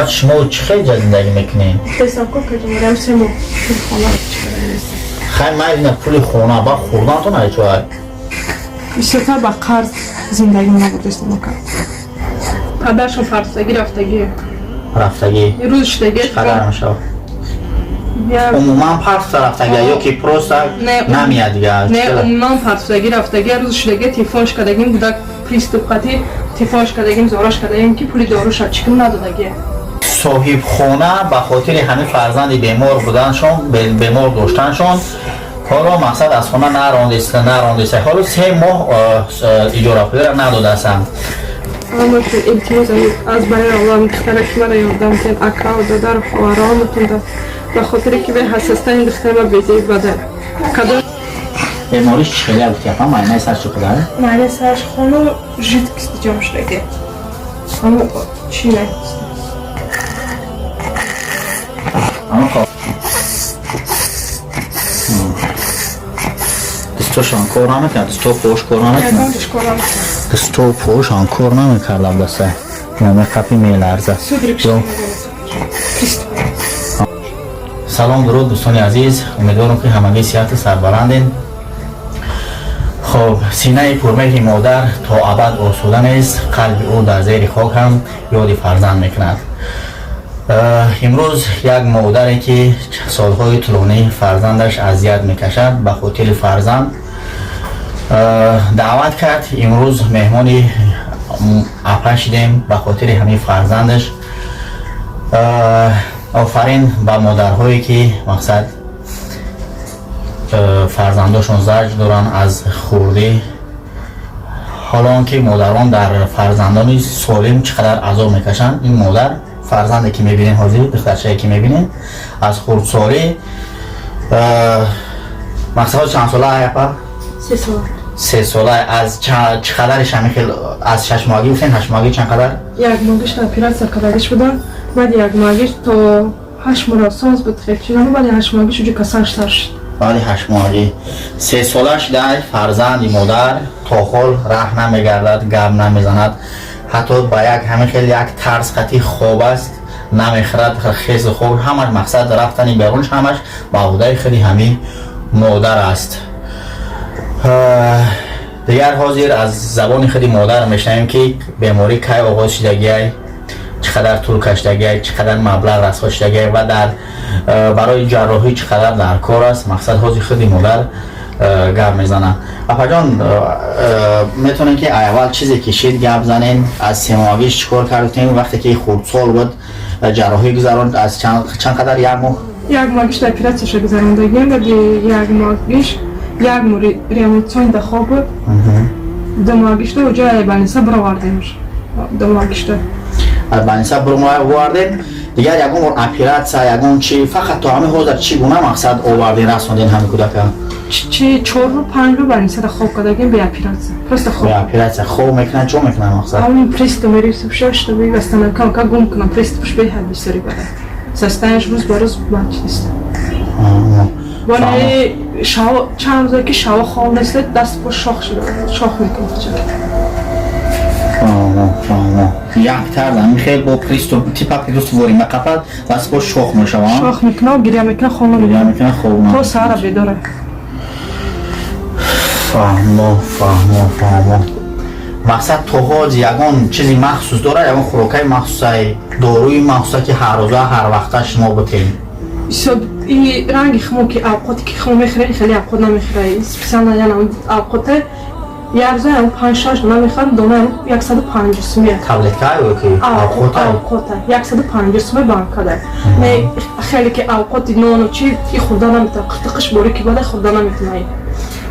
Шумо чӣ хел ҷа зиндагӣ мекунед? Хай, майли, пули хона ба хӯрдантон ай чо? Бисёртар ба қарз зиндагӣ набудестам, ака. Падаршон фарсагӣ рафтагӣ. Рафтагӣ? Рӯз шудагӣ. Чӣ қадар мешавад умуман парса рафтагӣ ё ки просто намеяд дига? Не, умуман парсагӣ рафтагӣ. Рӯз шудагӣ, телефонш кардагим, гудак приступ қатӣ телефонш кардагим, зораш кардагим, ки пули доруша чиким надодагӣ. Соҳибхона ба хотири ҳамин фарзанди бемор буданшон, бемор доштаншон, ҳоло мақсад аз хона нарондеста, ҳоло 3 моҳ иҷорапулиро надодаастанд. Илтимос, аз барои Аллоҳ, духтараки мара ёрдам кунед, акаву додару хоҳаронатон, ба хотире ки бе ҳассастани духтарма безеб бада кадом. Бемориш чӣ хеле гуфти, апа? Майнаи сар чӣ қадар? Майнаи сараш хону жидкость ҷамъ шудаги, амо чӣ не. Дастошон кор намекунад, дасто пош кор намекунад, дасто пошон кор намекардам, даста яме қапи меларза. Салом, дуруд, дӯстони азиз, умедворам, ки ҳамагӣ сиҳату сарбаландем. Хоб, синаи пурмеҳри модар то абад осуда нест, қалби ӯ дар зери хок ҳам ёди фарзанд мекунад. Имрӯз як модаре, ки солҳои тӯлонӣ фарзандаш азият мекашад, ба хотири фарзанд даъват кард. Имрӯз меҳмони апа шидем ба хотири ҳамин фарзандаш. Офарин ба модарҳое, ки мақсад фарзандошон заҷр доранд аз хурдӣ. Ҳоло он ки модарон дар фарзандони солим чӣ қадар азоб мекашанд, ин модар фарзанде, ки мебинем ҳозир, духтарчае, ки мебинем, аз хурдсолӣ. Мақсад чанд сола, апа? 3 сола. Аз чӣ қадариш ҳамин хел? Аз 6 моҳагӣ гуфтем, 8 моҳагӣ чанд қадар? 1 моҳагиш оператсия кардагиш будам, баъди 1 моҳагиш то 8 моҳ соз буд, хел чизам, баъди 8 моҳагиш уҷо касал сар шуд. Баъди 8 моҳагӣ, 3 сола шуда, фарзанди модар то ҳол раҳ намегардад, гап намезанад, ҳатто ба як ҳамин хел як тарз қатӣ хоб аст, намехӯрад, хезу хоб ҳамаш, мақсад рафтани берунш ҳамаш ба ӯҳдаи худи ҳамин модар аст. Дигар ҳозир аз забони худи модар мешнавем, ки беморӣ кай оғоз шудагиай, чӣ қадар тӯл кашидагиай, чӣ қадар маблағ расход шудагиай ва дар барои ҷарроҳӣ чӣ қадар дар кор аст. Мақсад ҳозир худи модар гап мезанад. Апаҷон, метавонем, ки аввал чизе ки шид, гап занем. Аз 3 моҳагиш чӣ кор кардем, вақте ки хурдсол буд, ҷарроҳӣ гузаронд, аз чанд қадар, як моҳ? 1 моҳагиш оператсияша гузарондагием. Баъди 1 моҳагиш 1 моҳ реаниматсионда хоб буд. 2 моҳагишда уҷа больница бировардемш, 2 моҳагишда. Аз больница бировардем. Дигар ягон бор оператсия, ягон чи, фақат то ҳамин ҳозир чӣ гуна мақсад овардем, расондем ҳамин кӯдака? Чи 4-5 рӯ больницада хоб кардагим, бе оператсия, просто хоб. Бе оператсия хоб мекунад, чо мекунад, мақсад? Ҳамин приступ мерисупша, чтобы восстановка гум кунам. Приступш беҳад бисёри бада, состоянияш рӯз ба рӯз бад шудист. Вале шаво чанд рӯзе ки шаво хоб нест, даст по шох шуда, шох мекунад. Як тарз ҳамин хел бо приступ, типа приступ ворим ба қафат, даст по шох мешавад. Шох мекунад, гиря мекунад, хоб гиря мекунад, хоб то саҳара бедора. Фаҳмо, фаҳмо, фаҳмо. Мақсад то ҳоз ягон чизи махсус дорад, ягон хӯрокаи махсусай, доруи махсуса, ки ҳаррӯза, ҳар вақта шумо бутем? И ранги хмо ки авқоте ки хмо мехӯрем, хеле авқот намехӯра специально, яна авқоте як рӯза панҷ шаш дона мехӯрам, дона 150 сумия. Таблетка ё ки авқота? Авқота 150 сумия банкада. Не, хеле ки авқоти нону чи и хӯрда наметавон, қиртиқиш бори ки бада хӯрда наметавонӣ.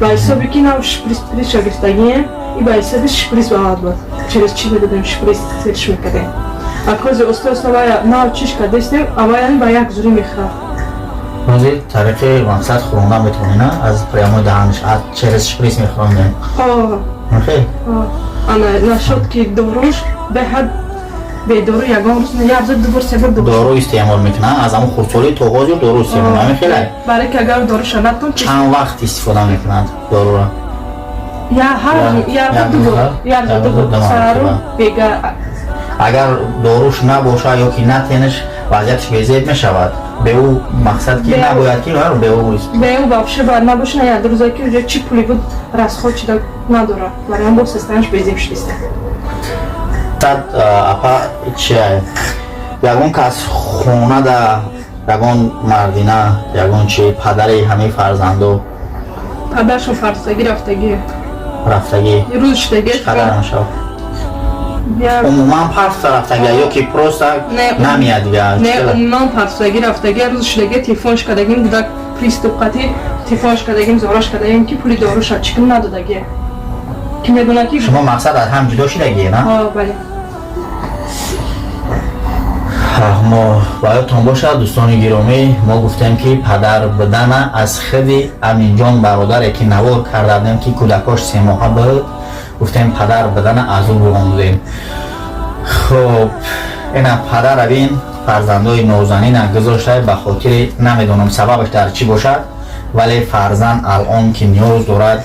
Ба ҳисоби ки нав шприц приша гирифтагием, и ба ҳисоби шприц бавад буд, через чи медодем, шприц серш мекардем. Акози оста оста вая нав чиш кардестем, аваян ба як зурӣ мехӯрад. Ҳозир тариқи мақсад хӯронда метавонӣ, на аз прямо даҳанш, аз через шприц мехӯрондем? Хел. Ана нашод ки доруш беҳад, бедору ягон рӯз, як рӯза ду бор, се бор. Дору истеъмол мекунад аз ҳамон хурдсолӣ то ҳозир, дору истеъмол намехелад? Баре ки агар доруша натон. Чанд вақт истифода мекунад доруро? Я ҳар як ду бор, як ду бор, саҳару бега. Агар доруш набошад ё ки натенаш, вазъияташ безеб мешавад. Бе ӯ мақсад ки набояд ки бе ӯ. Бе ӯ вообще бояд набоша. Як рӯза ки уже чӣ пули буд, расход шуда надорад, барои ҳам бо состояние ш безеб шудиста. Сад апа, чия, ягон кас хонада, ягон мардина, ягон чи, падари ҳамаи фарзандо? Падаршон фарзандагӣ рафтагӣ. Рафтагӣ? Рӯз шудагӣ. Чӣ қадар мешавад? Умуман парфта рафтагӣ ё ки просто намеяд дига? Не, умуман парфтагӣ рафтагӣ. Рӯз шудагӣ, телефонш кардагим, гудак приступ қатӣ телефонш кардагим, зораш кардагим, ки пули доруша чӣ кун, надодагӣ, ки медонад ки. Шумо мақсад аз ҳам ҷудо шудагӣ, на? Бале. Мо ба ёдтон бошад, дӯстони гиромӣ, мо гуфтем, ки падар будана аз худи Аминҷон бародаре, ки навор карда будем, ки кӯдакош 3 моҳа буд, гуфтем, падар будана аз ӯ биомӯзем. Хуб, ина падара бин, фарзандои нозанина гузошта, ба хотири намедонам сабабаш дар чӣ бошад, вале фарзанд алон ки ниёз дорад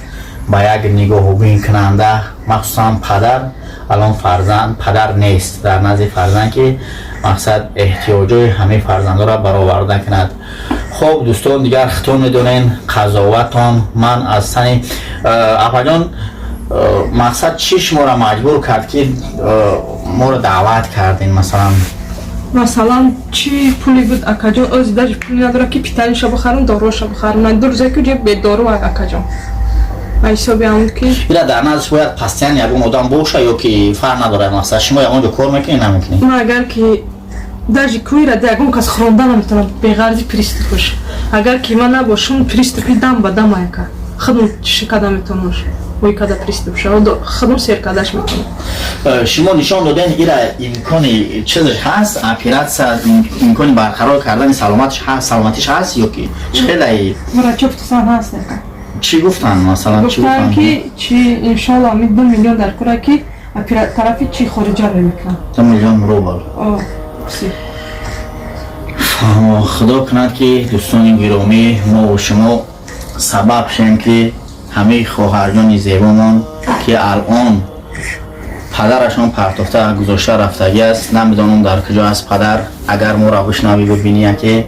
ба як нигоҳубинкунанда, махсусан падар. Алон фарзанд, падар нест дар назди фарзанд, ки мақсад эҳтиёҷои ҳамаи фарзандоро бароварда кунад. Хуб, дӯстон, дигар хитон медонен, қазоватон. Ман аз сани апаҷон, мақсад чӣ шуморо маҷбур кард, ки моро даъват кардин, масалан? Масалан, чӣ пули буд, акаҷон, ози даже пули надорам, ки питание ша бихарам, доруша бихарам. Ман 2 рӯза ки ҷо бедору, акаҷон, ба ҳисоби ҳамон ки. Ила дар наздиш бояд постоянно ягон одам боша ё ки фарқ надорад? Мақсад, шумо ягон ҷо кор мекунед, намекунед? Ман агар ки даже кӯира ягон кас хӯронда наметавонам беғарзи приступ аш. Агар ки ман набошам, приступ и дам ба дам аяка худм шикада метавонаш, ой када приступ шава, худм сер кардаш метавонам. Шумо нишон доден, ира имкони чизаш ҳаст, оператсия, имкони барқарор кардани саломатиш ҳаст, саломатиш ҳаст ё ки чӣ хелай? Врачо гуфтасан, ҳаст, яка. Чӣ гуфтанд, масалан, чӣ гуфтанд? Гуфтанд? Ки чи, иншолло, ми 2 миллион дар кора, ки тарафи чи хориҷа рӯй мекунам. 2 миллион рубл? О, си. Фаҳмо. Худо кунад, ки дӯстони гиромӣ, мо шумо сабаб шем, ки ҳамаи хоҳарҷони зебомон, ки алон падарашон партофта гузошта рафтагӣ аст, намедонам дар куҷо аст падар, агар моро бишнавӣ, бибинӣ, ки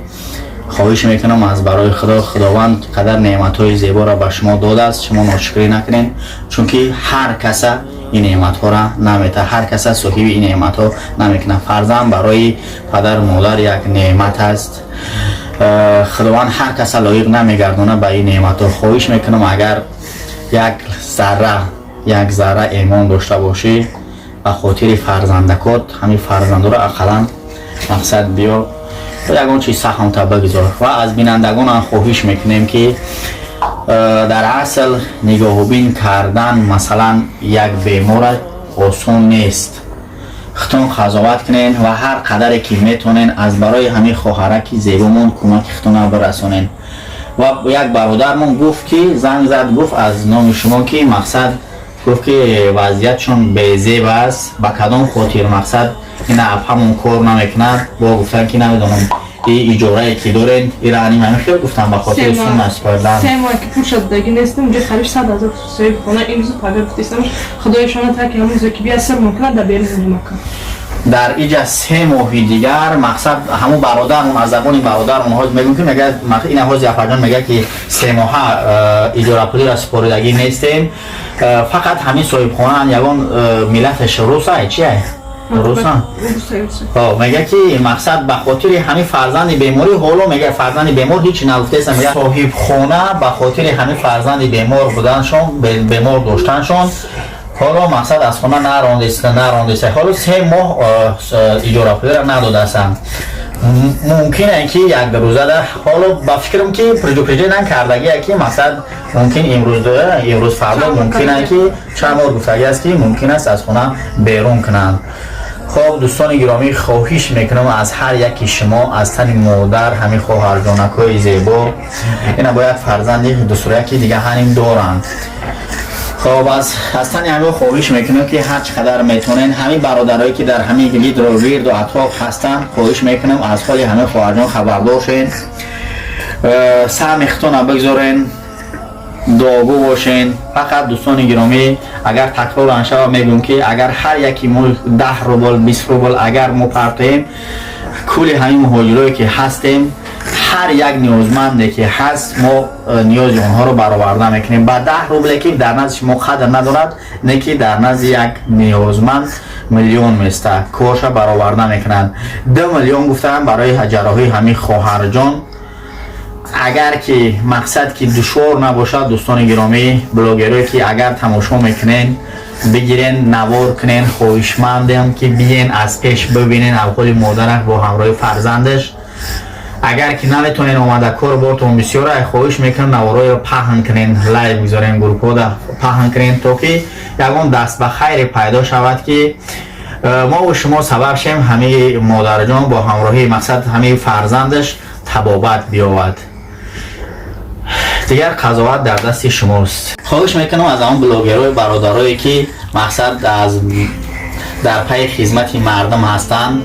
хоҳиш мекунам аз барои Худо, Худованд қадар неъматҳои зеборо ба шумо додааст, шумо ношукрӣ накунед, чунки ҳар каса ин неъматҳоро намета, ҳар каса соҳиби ин неъматҳо намекунад. Фарзанд барои падару модар як неъмат аст. Худованд ҳар каса лоиқ намегардонад ба ин неъматҳо. Хоҳиш мекунам, агар як зарра, як зарра эмон дошта бошӣ, ба хотири фарзандакот ҳамин фарзандоро ақаллан мақсад биё, ягон чиз саҳмта бигзор. Ва аз бинандагонам хоҳиш мекунем, ки дар асл нигоҳубин кардан, масалан, як бемора осон нест. Хитон қазоват кунен ва ҳар қадаре ки метонен, аз барои ҳамин хоҳараки зебомон кӯмаки хитона бирасонен. Ва як бародармон гуфт, ки занг зад, гуфт аз номи шумо, ки мақсад гуфт, ки вазъиятшон безеб аст. Ба кадом хотир, мақсад, ина ҳамон кор намекунад? Бо гуфтан, ки намедонам, и иҷорае ки дорен, ира аним ҳамин хел гуфтан, ба хотири сум наспардан. 3 моҳ ки пул шадагӣ нестам, унҷа қариб 100 000 соҳиби хона имрӯзу пага гуфтистам, худои шона таки ҳамон рӯзе ки бия сир мумкина дар берун зиндагӣ. Дар иҷа 3 моҳи дигар, мақсад, ҳамун бародармон, аз забони бародармон ҳоз мегӯм, ки мега, ина ҳози Афарҷон мега, ки 3 моҳа иҷорапулиро супоридагӣ нестем. Фақат ҳамин соҳибхона ягон миллаташ русай, чиай, русан, мега, ки мақсад ба хотири ҳамин фарзанди беморӣ, ҳоло мега, фарзанди бемор ҳеч нагуфтеста, мега, соҳибхона ба хотири ҳамин фарзанди бемор буданшон, бемор доштаншон, ҳоло мақсад аз хона нарондеста, нарондеста, ҳоло 3 моҳ иҷорапулиро надодаастанд. Мумкине, ки як рӯзада, ҳоло ба фикрам, ки предупреждение кардагие, ки мақсад мумкин имрӯз фардо мумкине, ки чанд бор гуфтагӣ аст, ки мумкин аст аз хона берун кунанд. Хоб, дӯстони гиромӣ, хоҳиш мекунам аз ҳар яки шумо, аз тани модар ҳамин хоҳарҷонакҳои зебо, ина бо як фарзанди дусуряки дига ҳаним доранд. Хоб, аз тани ҳамин хоҳиш мекунам, ки ҳар чӣ қадар метавонен, ҳамин бародарое, ки дар ҳамин гирду вирду атроф ҳастанд, хоҳиш мекунам, аз ҳоли ҳамин хоҳарҷон хабардор шен, саҳми хитона бигзорен. Дуогӯ бошен. Фақат, дӯстони гиромӣ, агар такроран шава, мегӯм, ки агар ҳар яки мо 10 рубл, 20 рубл агар мо партоем, кули ҳамин муҳоҷирое ки ҳастем, ҳар як ниёзманде ки ҳаст, мо ниёзи онҳоро бароварда мекунем. Ба 10 рубле ки дар назди шумо қадр надорад, не ки дар назди як ниёзманд миллион места, корша бароварда мекунанд. 2 миллион гуфтаам барои ҷарроҳии ҳамин хоҳарҷон. Агар ки мақсад ки душвор набошад, дӯстони гиромӣ, блогерое ки агар тамошо мекунен, бигирен, навор кунен. Хоҳишмандем, ки биен, аз пеш бибинен авҳоли модараш бо ҳамроҳи фарзандаш. Агар ки наметонен омада, кор бортон бисёра, хоҳиш мекунам, наворҳоеро паҳн кунен, лайк бигзорен, гурӯҳҳода паҳн кунен, то ки ягон даст ба хайре пайдо шавад, ки мову шумо сабаб шем, ҳамаи модарҷон бо ҳамроҳии мақсад ҳамаи фарзандаш табобат биёвад. Дигар қазоват дар дасти шумост. Хоҳиш мекунам аз ҳамон блогерҳои бародарое ки мақсад аз дар пайи хизмати мардум ҳастанд,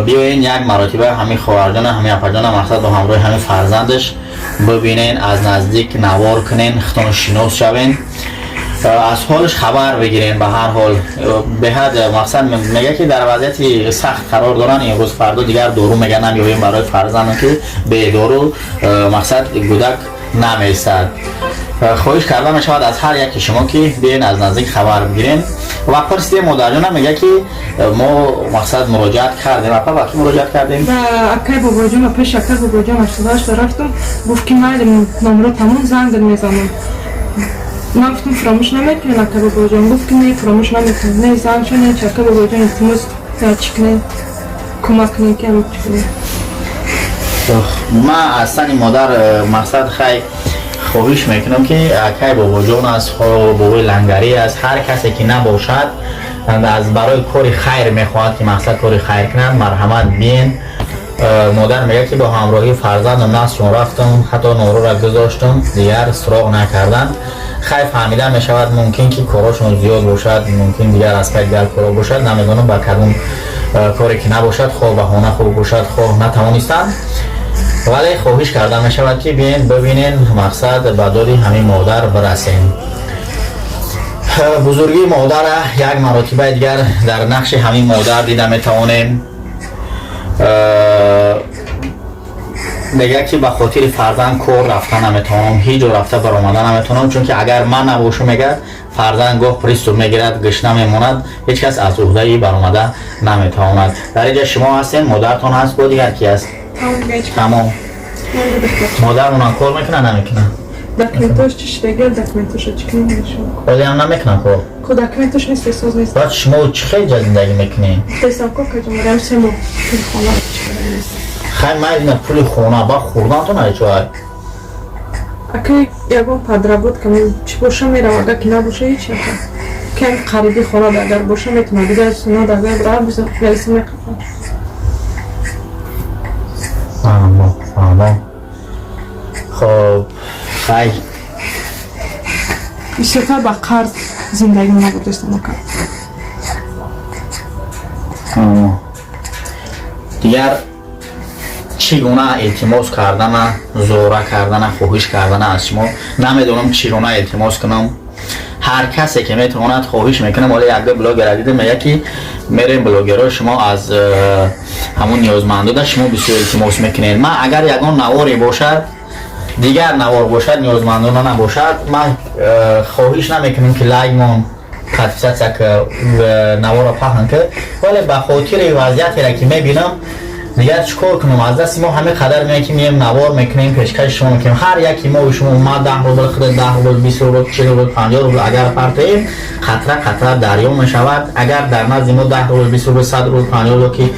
биёен, як маротиба ҳамин хоҳарҷона, ҳамин апаҷона мақсад бо ҳамроҳи ҳамин фарзандаш бибинен, аз наздик навор кунен, худтон шинос шавен, аз ҳолаш хабар бигирен. Ба ҳар ҳол, беҳад мақсад мега, ки дар вазъияти сахт қарор доранд. Имрӯз фардо дигар дору мега намеёбем барои фарзандам, ки бедору мақсад гудак намеистад. Хоҳиш карда мешавад аз ҳар яки шумо, ки биёен, аз наздик хабар бигирен. Ва пурсидем, модарҷонам мега, ки мо мақсад муроҷиат кардем. Апа, ба ки муроҷиат кардем? Ба акай Бобоҷон. Ба пеши акай Бобоҷон 88 рафтум. Гуфт, ки майли, номро тамом, занг мезанам. Ман гуфтам, фаромӯш намекунем, акай Бобоҷон? Гуфт, ки не, фаромӯш намекунем. Не занг шо, не чи. Акай Бобоҷон, илтимос, чӣ кунем, кӯмак кунем, ки ам чӣ кунем. Ман аз сани модар мақсад хай хоҳиш мекунам, ки акай Бобоҷон аст, бобои Лангарӣ аст, ҳар касе ки набошад, аз барои кори хайр мехоҳад, ки мақсад кори хайр кунад, марҳамат, биен. Модар мегӯяд, ки бо ҳамроҳии фарзанду наслшон рафтам, ҳатто норӯра гузоштам, дигар суроғ накарданд. Хай, фаҳмида мешавад, мумкин ки корошон зиёд бошад, мумкин дигар аз пай дигар коро бошад, намедонам, ба кадом коре ки набошад, хоҳ баҳона хуб бошад, хоҳ натавонистанд. Вале хоҳиш карда мешавад, ки биен, бибинен, мақсад ба доди ҳамин модар бирасем. Бузургии модара як маротибаи дигар дар нақши ҳамин модар дида метавонем. Мегӯяд, ки ба хотири фарзанд кор рафта наметавонам, ҳеҷ ҷо рафта баромада наметавонам, чунки агар ман набошам, мегӯяд, фарзанд гоҳ приступ мегирад, гушна мемонад, ҳеҷ кас аз уҳдаи баромада наметавонад. Дар инҷа шумо ҳастем, модартон ҳаст, бо дигар ки аст? Тамом. Модармонам кор мекунад, намекунад? Документош чӣ шидагия, документоша чӣ кунем мешавад? Ҳолиам намекунад кор? Ко документош нест, соз нест. Баъд шумо чӣ хел ҷа зиндагӣ мекунед? Дестам кор кардам, марам 3 моҳ пули хона чӣ кардам нест. Хай, майна, пули хона ба хӯрдантон ҳечоай? Акай, ягон подработка чӣ боша, мерам, агар ки набоша, ҳеч. Ака, кам қариби хона агар боша, метавонам, дигар сунад агар бирам, мерасам, меқафам. Фаҳмо, фаҳмо. Хоб, хай. Бисёртар ба қарз зиндагӣ набудестам, ака. Фаҳмо. Дигар чӣ гуна илтимос кардана, зора кардана, хоҳиш кардана аз шумо намедонам, чӣ гуна илтимос кунам. Ҳар касе ки метавонад, хоҳиш мекунам. Ҳола якду блогера дидем, мега, ки мерем, блогерҳо, шумо аз ҳамун ниёзмандода шумо бисёр илтимос мекунед. Ман агар ягон наворе бошад, дигар навор бошад, ниёзмандона набошад, ман хоҳиш намекунам, ки лайк мон, подписаться, наворро паҳн ки, вале ба хотири вазъиятере ки мебинам, дигар чӣ кор кунам? Аз дасти мо ҳамин қадар меяд, ки меем, навор мекунем, пешкаши шумо мекунем. Ҳар яки мо шумо, ма 10 рубл, худ 10 рубл, 20 рубл, 40 рубл, 50 рубл агар партоем, қатра қатра дарё мешавад. Агар дар назди мо 10 рубл, 20 рубл, 100 рубл, 50 рубл ки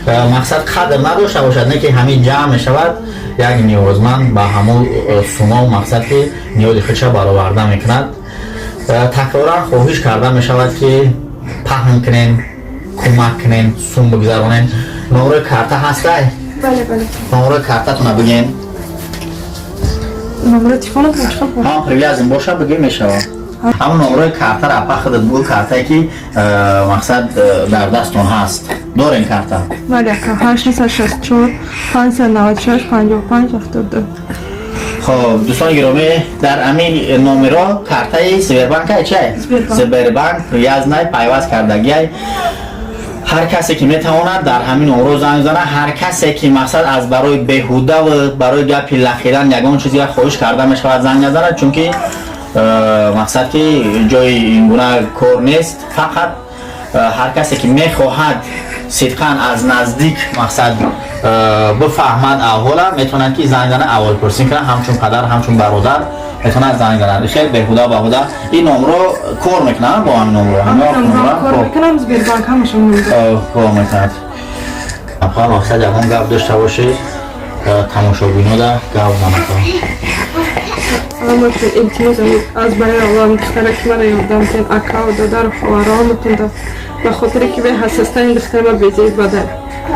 мақсад қадр надошта бошад, не ки ҳамин ҷамъ мешавад, як ниёзманд ба ҳамон сумо мақсад ки ниёзи худша бароварда мекунад. Такроран хоҳиш карда мешавад, ки паҳн кунем, кӯмак кунем, сум бигзаронем. Номрои карта ҳастай? Бале, бале. Номрои картатона бигем. Номрои телефонатон чӣ хел? Ҳам привязан боша, бигем, мешавад. Ҳамон номрои картаро, апа, худат бугӯ, картае ки мақсад дар дастон ҳаст. Дорем карта? Бале, ака, 864 596 55 72. Хоб, дӯстони гиромӣ, дар ҳамин номеро картаи Сбербанк чай? Сбербанк привязанный, пайваст кардагиай. Ҳар касе ки метавонад, дар ҳамин номро занг занад. Ҳар касе ки, мақсад, аз барои беҳудаву барои гапи лахидан ягон чизе хоҳиш карда мешавад, занг назанад, чунки мақсад ки ҷои ин гуна кор нест. Фақат ҳар касе ки мехоҳад сидқан аз наздик, мақсад, бифаҳмад аҳвола, метавонад ки занг занад, аҳволпурсӣ кунад. Ҳамчун падар, ҳамчун бародар метавонад занг занад. Хел беҳуда баҳуда ин номро кор мекунад, бо ҳамин номро кор мекунам, Сбербанк ҳамашон. Кор мекунад. Мақсад, ягон гап дошта бошед, тамошобинода гап занад. Илтимос, аз барои Аллоҳ, духтараки мара ёрдам кунед, акаву додару хоҳаронатон, ба хотире ки бе ҳассостани духтари ма безеб бада.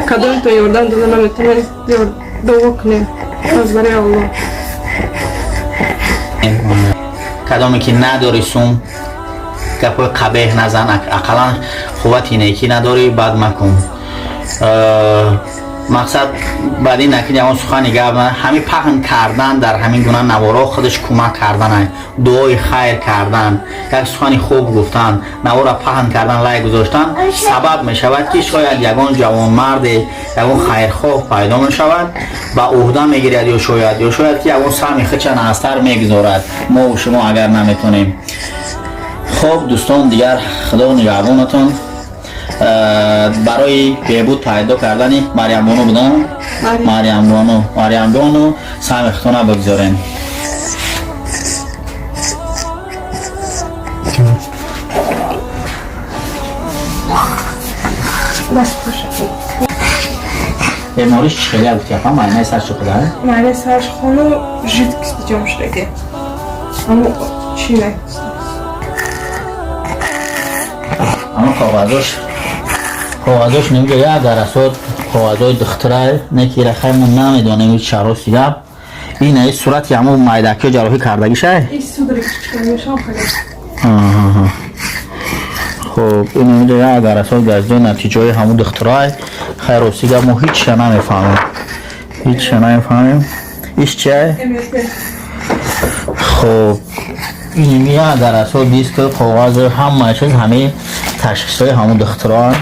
Кадомтон ёрдам дода наметавонед, дуо кунед аз барои Аллоҳ. Кадоме ки надори сум, гапҳои қабеҳ назан. Ақаллан қуввати некӣ надорӣ, бад макун. Мақсад, баъди накид ягон сухани гап, ҳамин паҳн кардан дар ҳамин гуна наворо худаш кӯмак карданай. Дуои хайр кардан, як сухани хуб гуфтан, навора паҳн кардан, лайк гузоштан сабаб мешавад, ки шояд ягон ҷавонмарде, ягон хайрхоҳ пайдо мешавад, ба ӯҳда мегирад, ё шояд ки ягон саҳми худша наастар мегузорад, мо шумо агар наметонем. Хоб, дӯстон, дигар Худо нигаҳбонатон. Барои беҳбуд пайдо кардани Марьямбону будам, Марьямбону, Марьямбону, саҳми худтона бигзорем. Бемориш чӣ хеле гуфти, апа? Майнаи сар чӣ худа? Майнаи сараш хуну жидкость ҷамъ шудаги. Аммо чӣ не? Ама коғазош немига, як дарасот коғазои духтурай неки рахай, мо намедонем ҳеҷ чарости гап. Ин ай сурати ҳамун майдакиё ҷарроҳӣ кардагишай. Хоб, ин инҷо як дарасот газдои натиҷаҳои ҳамун духтурай. Хай, рости гап, мо ҳичша намефаҳмем, ҳичша намефаҳмем. Иш чиай? Хоб, ин як дарасот диски коғаз, ҳама чиз, ҳамаи ташхисҳои ҳамун духтуроанд.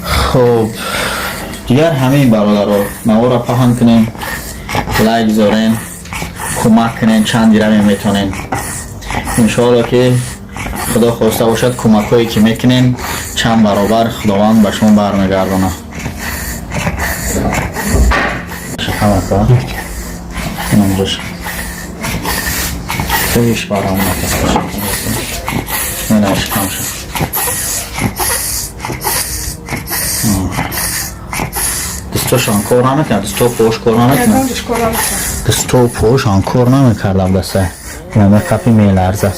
Хоб, дигар ҳамин, бародаро, навора паҳн кунем, лайк гузорем, кӯмак кунем, чанд дираме метонем. Иншоалло ки Худо хоста бошад, кӯмакҳое ки мекунем, чанд баробар Худованд ба шумо бармегардонад. Шикамака инамҷош иш барам шикамша. Дастошон кор намекунад, дасто пош кор намекунад, дасто пошон кор намекардам. Даста инаме қапи меларза.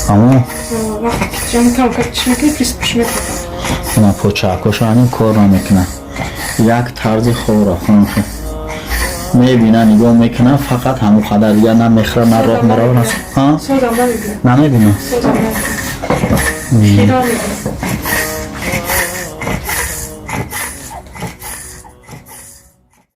Амо ина почаакошо ҳамин кор намекунад. Як тарзи хора мебина, нигоҳ мекунад, фақат ҳамон қадар, дигар на мехӯра, на роҳ мерава, намебина.